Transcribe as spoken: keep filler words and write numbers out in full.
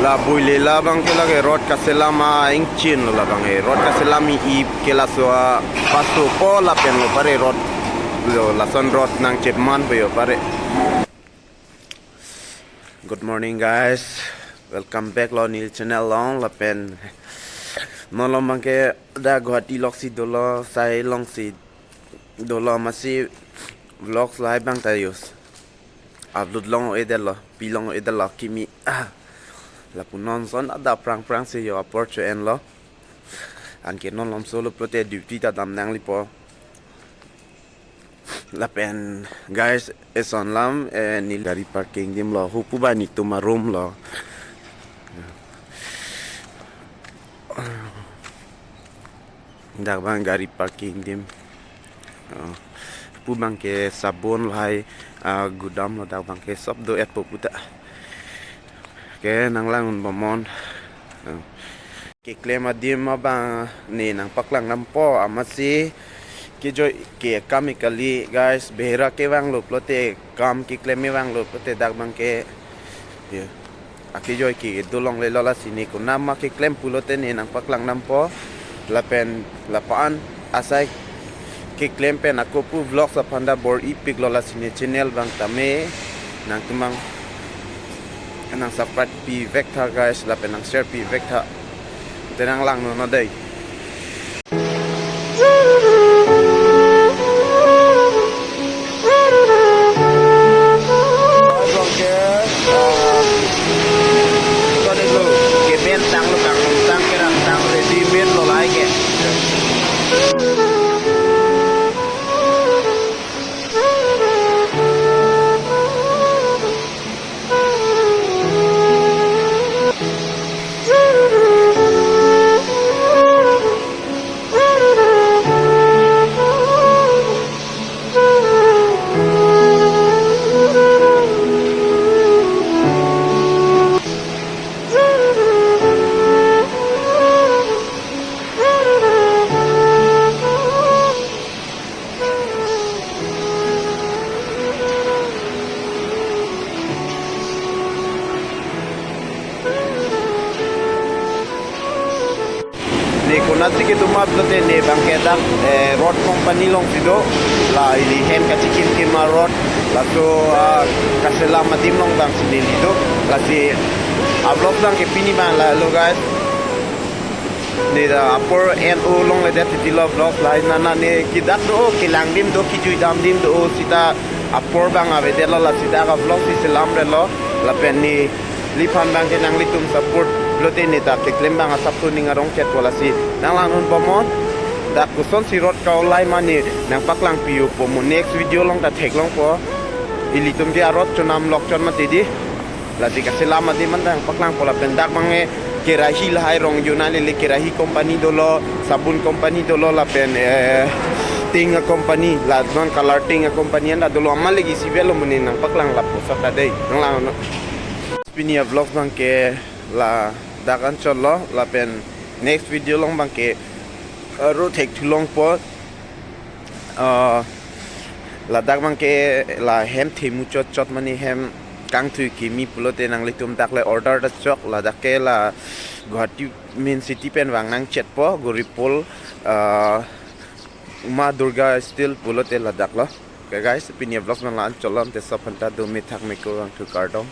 La Builela abang ke lake road kaselam a-ingchin lo labang ke. Road kaselam i-ip ke laso a paso po lapen lo pare road lo, lason road nangchepman po yo pare. Good morning, guys. Welcome back lo neli channel along lapen non lo abang ke dak Guwahati loksi dolo, sai alongsi dolo, amatsi vlogs lahai abang ta use upload long-edetlo, pi long-edetlo kimi. Ah. Lapu non son adap prang prang si yo apor cho-enlo. Anke non lomso lo pulote duty ta dam nangli po. Lapen guys, eson lam, eh, neli gari parking adim lo, hupu ba netum a-room lo. Dak abang gari parking adim. Oh. Pu abang ke sabun lahai, ah, gudam lo, dak abang ke sob do-etpo puta. Ke nanglang-un bomnon. Oh. Keklem adim abang ne nangpaklang dampo, amatsi kejoi ke kami kali, guys, behera kevanglo pulote, kam keklem kevanglo pulote dak abang ke. Ya. Akejoi kedo longlelo, lasi ne konat ma keklem pulote ne nangpaklang dampo. Lapen lapu-an asai keklem pen ako pu vlogs aphan ta bor-ipiklo, lasi ne channel abang tame nangtum abang nang subscribe pivek tha guys, lapen nang share pivek tha. Te nanglangnon dei. Abang ke, ah, tadi lo, ke bentang lo, tang, tang kerang, tang ready made lo lahai ke. Ne konatsi kedo ma pulote ne abang ke dak, eh, rod company alongsi do. La ili hem kachikimkim a-rod. Laso, ah, kaselam adim along abangsi neli do. Lasi a-vlog abang ke pini abang lalo guys. Ne ta apor en-o longledet titi lo vlog lahai nana ne kedak do, kelang adim do, kejui dam adim do, seta apor abang avedetlo, lasi dak a-vlog si selamrelo, lapen neliphan abang ke nanglitum support pulote ne ta keklem abang asapso ning arong chetpo, lasi nanglangnon bomnon. Dak kosonsi rod ka-olai ma ne nangpaklang pi-o po mo, next video along ta theklongpo. Ilitum ke a-rod chonam lok chot mati dei. Lasi kaselam adim an ta nangpaklangpo lapen dak abang ke kerahi lahai rong jona lele kerahi company dolo, sabun company dolo lapen, eh, ting a-company, la non color ting a-company an ta dolo, amat legi si avelo mo ne nangpaklang lapuson ta dei. Nanglang no. Pini a-vlog abang ke ladak anchotlo lapen next video along abang ke, eh, ro thekthulongpo. Ah, ladak abang ke la hem themu chot chot mane hem kangthui kimi pulote nanglitum dak le order ta chok, ladak ke la Guwahati main city pen vang nangchetpo, Goripol, ah, Uma Durga Steel pulote ladak lo. Okay guys, pini a-vlog nanglang chotlo, te sophan ta do me thak me kurvangthu, kardom.